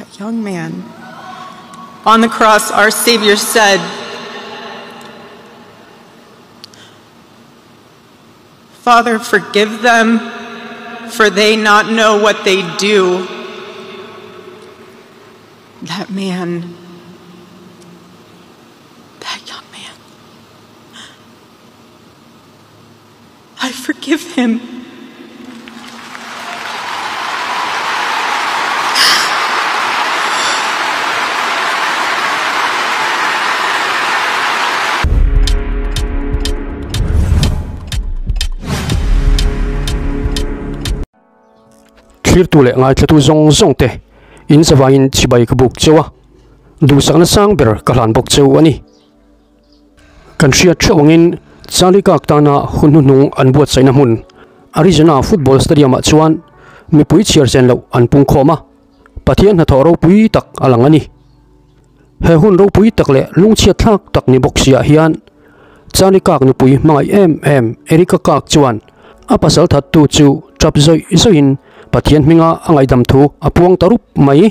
That young man. On the cross, our Savior said, Father, forgive them, for they not know what they do. That man, that young man, I forgive him. Thlirtu leh ngaithlatu zawng zawng te in zavaiin chibai ka buk cheu a, duhsakna sang ber ka hlan bawk cheu a ni. Kan hriat theuh angin Charlie Kirk tana hun hnuhnung an buatsaihna hmun Arizona Football Stadium-ah chuan mipui chhiar chen loh an pungkhawm a, Pathian hnathawh ropui tak a lang a ni. He hun ropui tak leh lungchhiat thlak tak ni bawk siah hian Charlie Kirk nupui hmangaih em em Erika Kirk chuan a pasal thattu chu tap zawih zawihin Pathian hminga a ngaihdam thu a puang ta rup mai.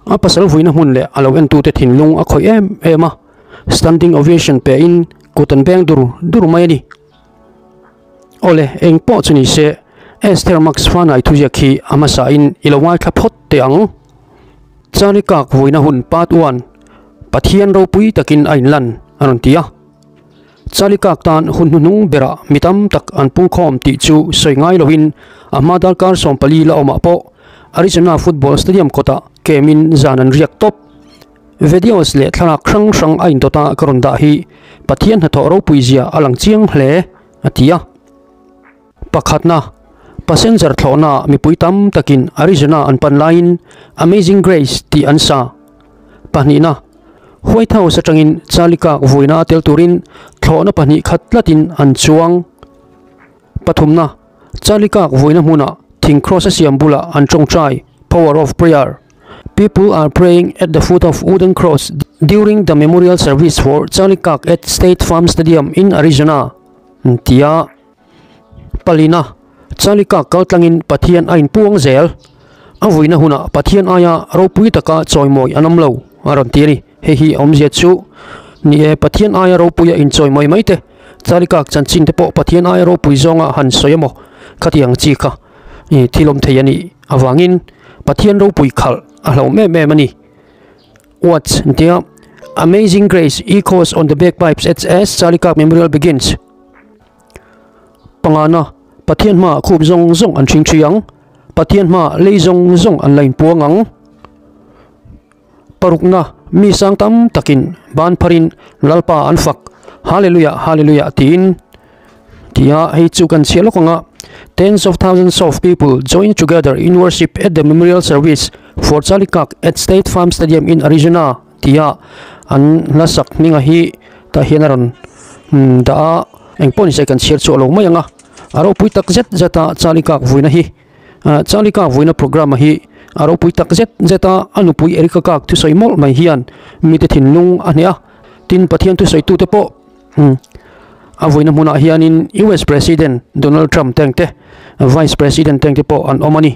A pasal vuina hmun leh a lo entute thinlung a khawih em em a, standing ovation pe in kut an beng dur dur mai a ni. Awle, eng pawh chu ni se, Esther Max Fanai thuziak hi a hmasa in i lo ngaithla phawt teh ang. Charlie Kirk vuina hun part one, Pathian ropui takin a inlan a rawn ti a. Charlie Kirk tan hun hnuhnung berah mi tam tak an pungkhawm tih chu sawi ngai loin a hma darkar 14 la awmah pawh Arizona Football Stadium kawtah kemin zan an riak tawp. Videos leh thlalak hrang hrang a indawt a ka rawn dah hi Pathian hnathawh ropui zia a lang chiang hle, a ti a. Pakhatna, passenger thlawhnaah mipui tam takin Arizona an pan laiin Amazing Grace tih an sa. Pahnihna, White House atangin Charlie Kirk vuina a tel turin thlawhna pahnih khat tlatin an chuang. Pathumna, Charlie Kirk vuina hmunah thing cross a siam bulah an tawngtai, Power of Prayer. People are praying at the foot of wooden cross during the memorial service for Charlie Kirk at State Farm Stadium in Arizona, tia Palina, Charlie Kirk kal tlangin Pathian a inpuang zel. A vuina hunah Pathian aia ropui taka chawimawi an awm lo, a rawn ti a ni. Hei hi a awmzia chu ni e, Pathian aia ropuia inchawimawi mai te, Charlie Kirk chanchin te pawh Pathian aia ropui zawnga han sawi emaw khatiang chi kha thil awm thei a nih avangin Pathian ropui khalh a hlauhawm em em a ni. Watch tia Amazing Grace echoes on the bagpipes at as Charlie Kirk Memorial begins. Pangana, Pathian hmaah khup zawng zawng an hring thi ang, Pathian hmaah lei zawng zawng an la inpuang ang. Parukna, Mi sang tam takin ban pharin Lalpa an fak, Hallelujah, Hallelujah tiin. Tia hei chu kan chhiah lawk ang a, Tens of thousands of people joined together in worship at the memorial service for Charlie Kirk at State Farm Stadium in Arizona tia an hla sak hminga hi tah hian a rawn dah a, engpawh ni se kan chhiar chhuah lo mai ang a, a ropui tak zet zet a Charlie Kirk vuina hi. Charlie Kirk vuina programme hi a ropui tak zet zet a, a nupui Erika Kirk thusawi mawlh mai hian mite thinlung a hneh a, tin Pathian thusawitute pawh A vuina hmunah hianin US President Donald Trump teng te, Vice President teng te pawh an awm a ni.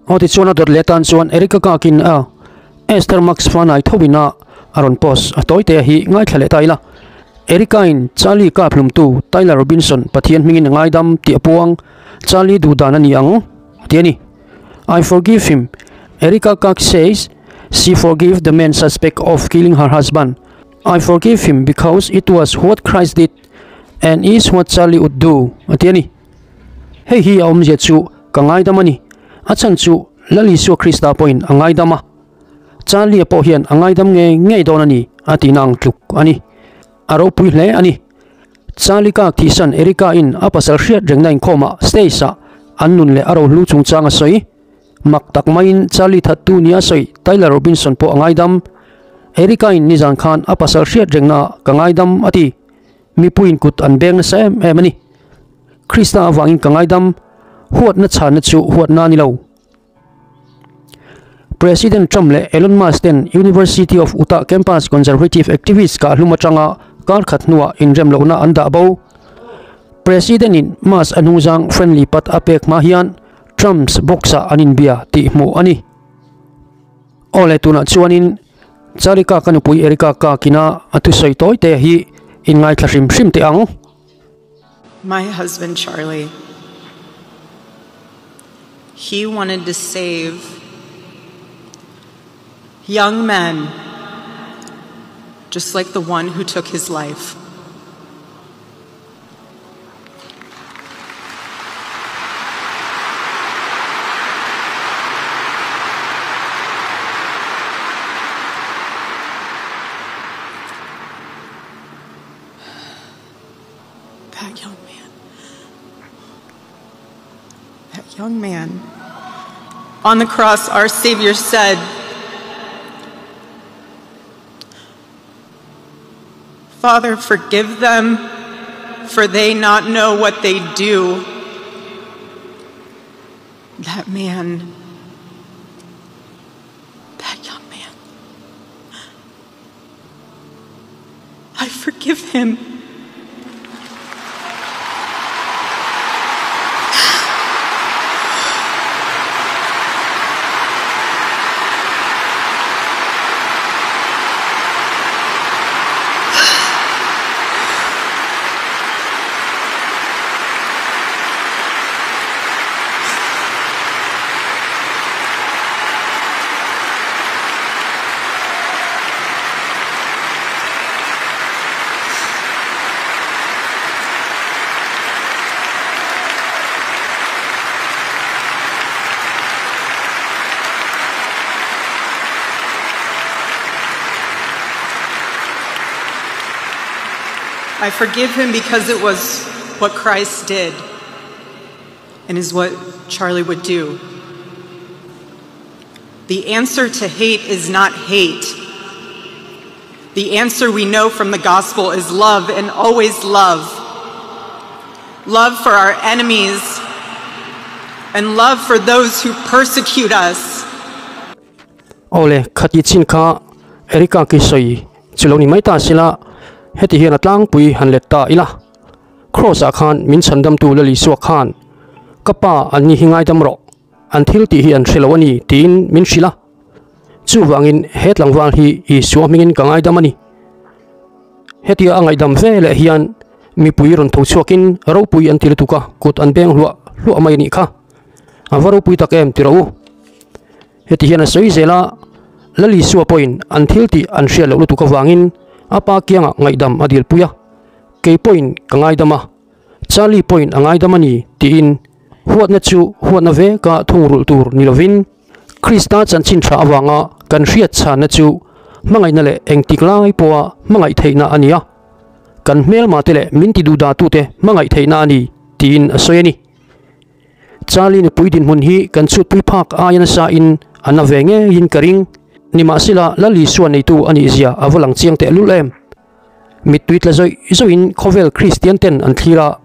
Aw tichuan a dawt leh atan chuan Erika Kakin a Esther Max Fanai tho ina a rawn post a tawi te hi ngaithla leh ta ila. Erika in Charlie kap hlumtu Tyler Robinson Pathian hmingin a ngaidam tih a puang, Charlie duh dan a ni ang a ti a ni. I forgive him, Erika Kak says she forgive the man suspect of killing her husband. I forgive him because it was what Christ did and is what Charlie would do, a ti a ni. Hei hi a awmzia chu ka ngaidam a ni. A chhan chu Lal Isua Krista pawhin a ngaidam a. Charlie-a pawh hian a ngaidam ngei ngei dawn a ni a tihna ang tluk a ni. A ropui hle a ni. Charlie kak thihsan Erika-in a pasal hriat rengna inkhawmah stage-ah an nun leh a rohlu chungchang a sawi. Mak tak maiin Charlie thattu nia sawi Tyler Robinson pawh a ngaidam. Erika-in nizan khan a pasal hriat rengnaah ka ngaidam a ti. Mipuiin kut an beng nasa em em a ni. Krista avangin ka ngaidam, huatna chhanna chu huatna a ni lo. President Trump leh Elon Musk ten University of Utah campus conservative activist kah hlum atanga kar khat hnuah inrem lohna an dah bo. President-in Musk a hnungzang friendly pat a pek hma hian Trump's box-ah an inbia tih hmuh a ni. Aw le tunah chuanin Charlie Kirk-a nupui Erika Kirk-ina a thusawi tawi te hi inngaithla hrim hrim teh ang. My husband Charlie, he wanted to save young men just like the one who took his life. That young man. That young man. On the cross, our Savior said, Father, forgive them, for they not know what they do. That man, that young man, I forgive him. I forgive him because it was what Christ did and is what Charlie would do. The answer to hate is not hate. The answer we know from the gospel is love and always love. Love for our enemies and love for those who persecute us. Awle, khati chin kha Erika ki sawi chu lo ni mai ta sila, heti hian a tlangpui han let ta ila. Kraws ah khan min chhandamtu Lali Suak khan, Ka pa, an ni hi ngaidam rawh, an thil tih hi an hre lo a ni, tiin min hrilh a. Chuvangin he tlangval hi Isua hmingin ka ngaidam a ni. Hetia a ngaihdam ve leh hian mipui rawn tho chhuakin ropui an ti lutuk a, kut an beng hluah hluah mai a nih kha. A va ropui tak em ti rawh u. Heti hian a sawi zel a, Lal Isua pawhin an thil tih an hriat loh lutuk avangin a pa kiangah ngaihdam a dilpui a, Kei pawhin ka ngaidam a, Charlie pawhin a ngaidam a ni, tiin huatna chu huatna veka thungrulh tur ni lovin Krista chanchin tha avanga kan hriat chhanna chu hmangaihna leh engtik lai pawha hmangaih theihna a ni a, kan hmelmate leh min tiduhdatute hmangaih theihna a ni, tiin a sawi a ni. Charlie nupui dinhmun hi kan chhutpui phak aia nasa in a na ve ngeiin ka ring. Nimahsela Lal Isua neitu a nih zia a va lang chiang tehlul em. Mittui tla zawih zawhin khawvel Kristian ten an thlir a,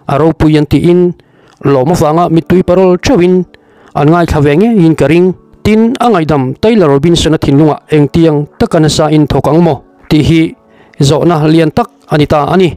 a ropui an tiin lawm avanga mittui parol theuhin an ngaithla ve ngeiin ka ring. Tin, a ngaihdam Taylor Robinson-a thinlungah engtiang taka nasa in thawk ang maw tih hi zawhna lian tak a ni ta a ni.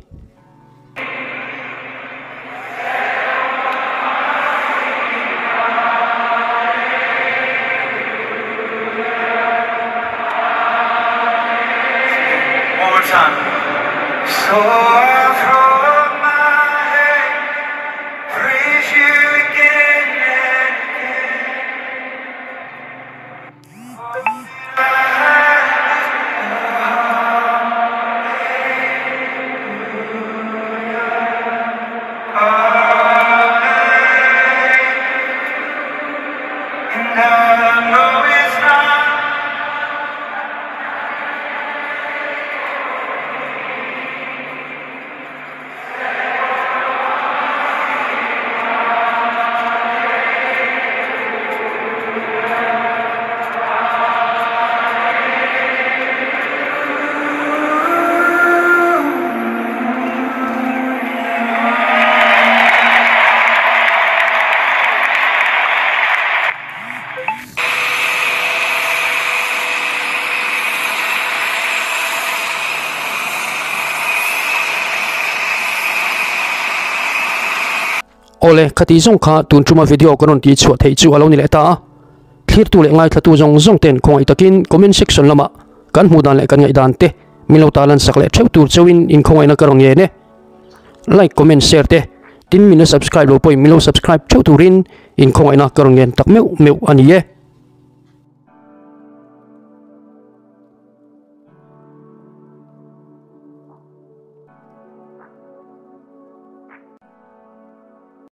Awle, khati zawng kha tun tuma video ka rawn tih chhuah theih chu a lo ni leh ta a. Thlirtu leh ngaithlatu zawng zawng ten khawngaih takin comment section lamah kan hmuh dan leh kan ngaih dan te min lo tarlan sak leh theuh tur chauhin inkhawngaihna ka rawn ngen e. Like, comment, share te tin min la subscribe lo pawhin min lo subscribe theuh turin inkhawngaihna ka rawn ngen tak meuh meuh a ni e.